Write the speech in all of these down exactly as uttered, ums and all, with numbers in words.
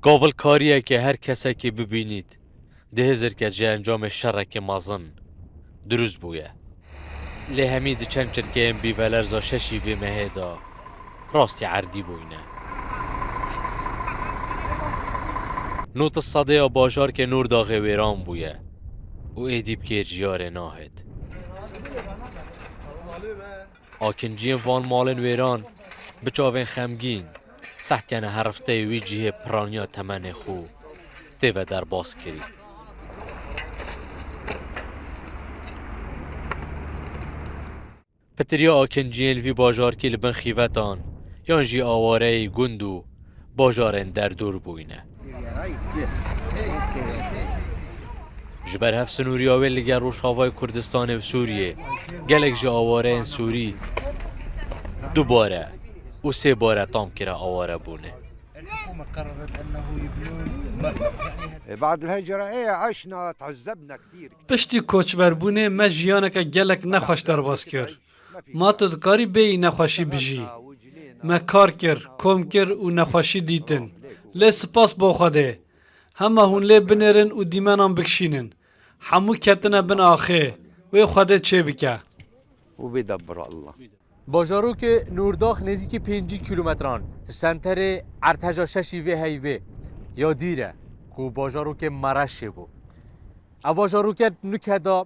Kavilkariyeke her kesekê bibînît, dihizirke ji encamê şerekê mezin dirust bûye. Lê hemî di çend çirkeyên bîvelerza şeşî vê mehê de rastî erdî bûyne. Nû sedê ya bajarkê Nûrdaxê wêran bûye û êdî bi kêr jiyarê nahêt. Akinciyên van malên wêran bi çavên xemgîn sehtiyane herifteyê wî cihê piraniya temenê xwe tê ve derbas kirî. Pitiriya akinciyên vî bajarkî li bin xîvetan yan jî awareyî gund û bajarên derdor bûyne. Ji ber hevsînoriya wê li gel Rojavayê Kurdistanê û Sûriyê, gelek ji awareyên Sûrî dubare û sêbare tamkira awarebûnê. بعد الهجرة، إيه، عشنا، تعذبنا كتير. Piştî koçberbûnê me jiyaneke gelek nexweş derbas kir. Ma tu dikarî bêyî nexweşî bijî. Me kar kir, kom kir û nexweşî dîtin. Lê spas bo Xwedê. Hema hûn lê binêrin û dîmenan bikişînin. Hemû ketine bin axê. Wê Xwedê çêbike. وبيدبر الله. Bajarokê Nûrdax nêzîkî pêncî kîlometran ji senterê erdheja şeşî vê heyvê ya dîr e, ku bajarokê Mereşê bû. Ev bajaroke nuke da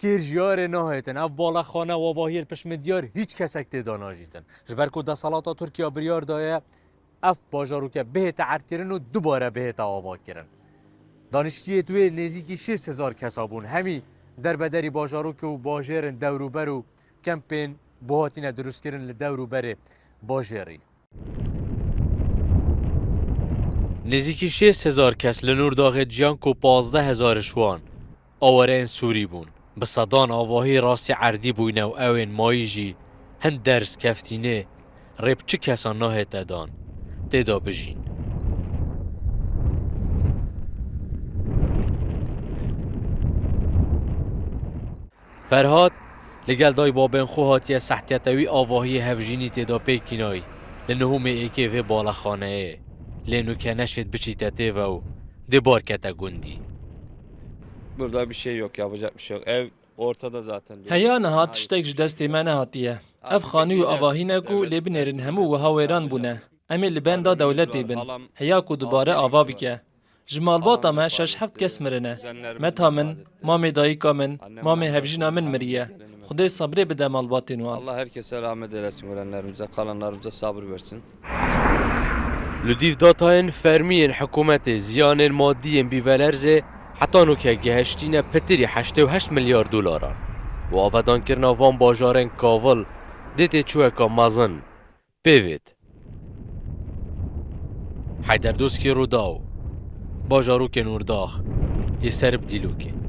kêr jiyarê nahêtin. Ev balexane û avahiyê li pişt midyar hîç kesek tê da najîtin. Ji ber ku desthilata Tirkiye biryar daye, ev bajaroke bihête erdkirin û dubare bihête avakirin. Daniştiyêt wê nêzîkî şêst hezar kesa bûn. Hemî derbederî bajarokê û bajêr in dewrûber û kempên bi hatine dirustkirin li dewrûberê bajêrî. Nêzîkî şêst hezar kes li Nûrdaxê ciyan ku pazdeh hezar ji wan awareyên Sûrî bûn. Bi sedan avahî rastî erdî bûyne û ew ên mayî jî hin derz keftînê rê bi çi kesan nahête dan, tê de bijîn. Ferhat li gel dayî babên xwe hatiye sehtiyete wî avahiyê hevjînî tê de pêk kînayî li nihûmê êkê vê balexaneyê. Lê nûke neşêt biçîte tê ve û dê bar kete gundî. Burada bir şey yok, yapacak bir şey yok. Ev ortada zaten. Heya niha tiştek ji destê me nehatiye. Ev xanî û avahî ne ku lê binêrin hemû wiha wêran bûne. Em ê li benda dewletê bin. Heya ku dubare ava bike. Ji malbata me şeş heft kes mirine. Meta min, mamê dayika min, mamê hevjîna min miriye. Xwedê sebrê bide malbatên wan. Allah herkese rahmet eylesin, ölenlerimize, kalanlarımıza sabır versin. Li dîv datayên fermî yên hikûmetê, ziyanên madî yên bîvelerzê heta nûke gihiştîne pitirî heştê û heşt milyar dolaran û avedankirina van bajarên kavil dê têçûyeka mezin pê vêt. Heyder Doskî, Rûdaw, bajarokên Nûrdax, ê ser bi Dîlokê.